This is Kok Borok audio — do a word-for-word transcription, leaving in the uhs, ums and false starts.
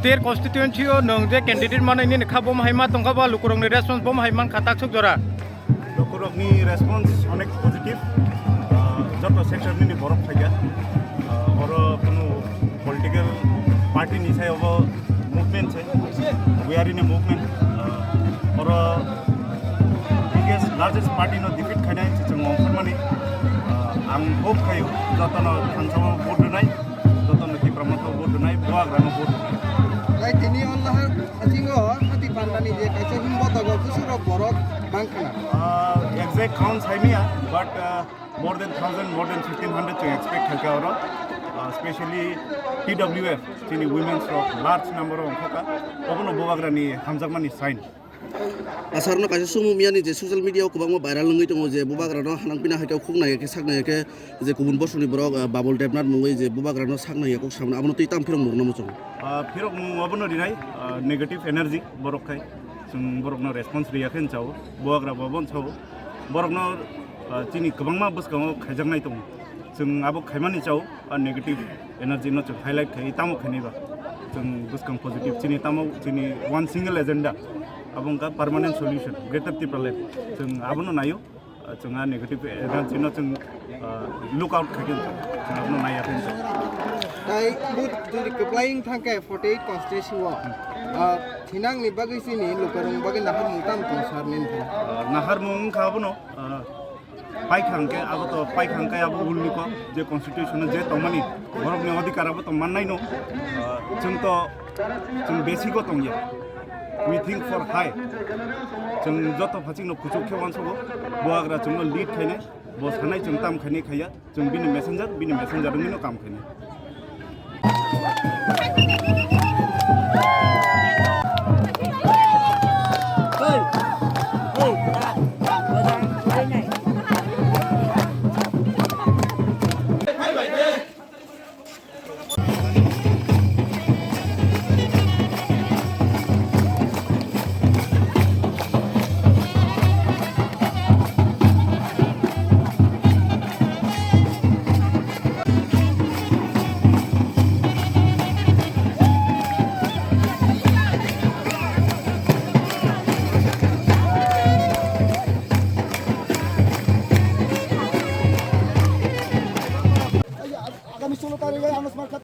Ter constituency o nwng je candidate manai nini kha bom hai ma tongkha ba lukurokni response bom hai mankha taksuk jora. Lukurokni response onek positive, ah, joto sector nini borok phaikha. Ah, oro kunu political party ni sayo bo movement se, we are in a movement. Ah, oro biggest largest party no defeat khainai se chwng ongkhormani. Ah, ang hope khaio jotono thansa o vote rwnai. Jotono Tipra Motha vote rwnai, Bubagrano vote rwnai. Tai tini o nahar phasingo hati pandani je kaisa himbo dogo bwswkrok borok bangkhana. Ah, exact count saimaya, but, ah, more than thousand, more than fifteen hundred chwng expect khaikha oro. Ah, specially T W F, chini women's rok large number o ongkhokha. Obono Bubagrani hamjakmani sign. Asarno kaisa sumung miyani je social media o kwbangma viral wngwi tongo je Bubagrano hanang pina hai khe khuk nai khe sak nai khe je kubun bosongni borok, ah, Babul Debnath mungwi je Bubagrano sak nai khe kok samano abono twi tam phirok mung namo chwng. Ah, phirok mung abono rinai, ah, negative energy borok khai chwng borokno response riya khe chao, Bubagra bo abono chao, borokno, ah, chini kwbangma bwskango khaijaknai tongo, chwng abo khaimani chao. Ah, negative energy no chwng highlight khai tamo khainai ba. Chwng bwskang positive chini tamo chini one single agenda. Abo wngkha permanent solution, Greater Tipraland. Chwng abono naio, ah, chwng ah negative energy no chwng, ah, look out khai khe chwng abono naiya khe. Tai but jodi kwplai wng thang khe forty eight constituency o, ah, thinangni bagwi chini lukurokni bagwi naharmung tamo tong sar nini thang? Ah, naharmung wngkha abono, ah, Paikha hwnkhe abo to, paikha hwnkhe abo ulni kok, je constitution o je tongmani, borokni odhikar abo to mannai no. Ah, chwng to, chwng basic o tongya. We think for high. Chwng joto phachikno kuchuk khe uansugo, Bubagra chwngno lead khainai, bo sanai chwng tam khainai khaiya, chwng bini messenger, bini messenger wngwino kam khainai.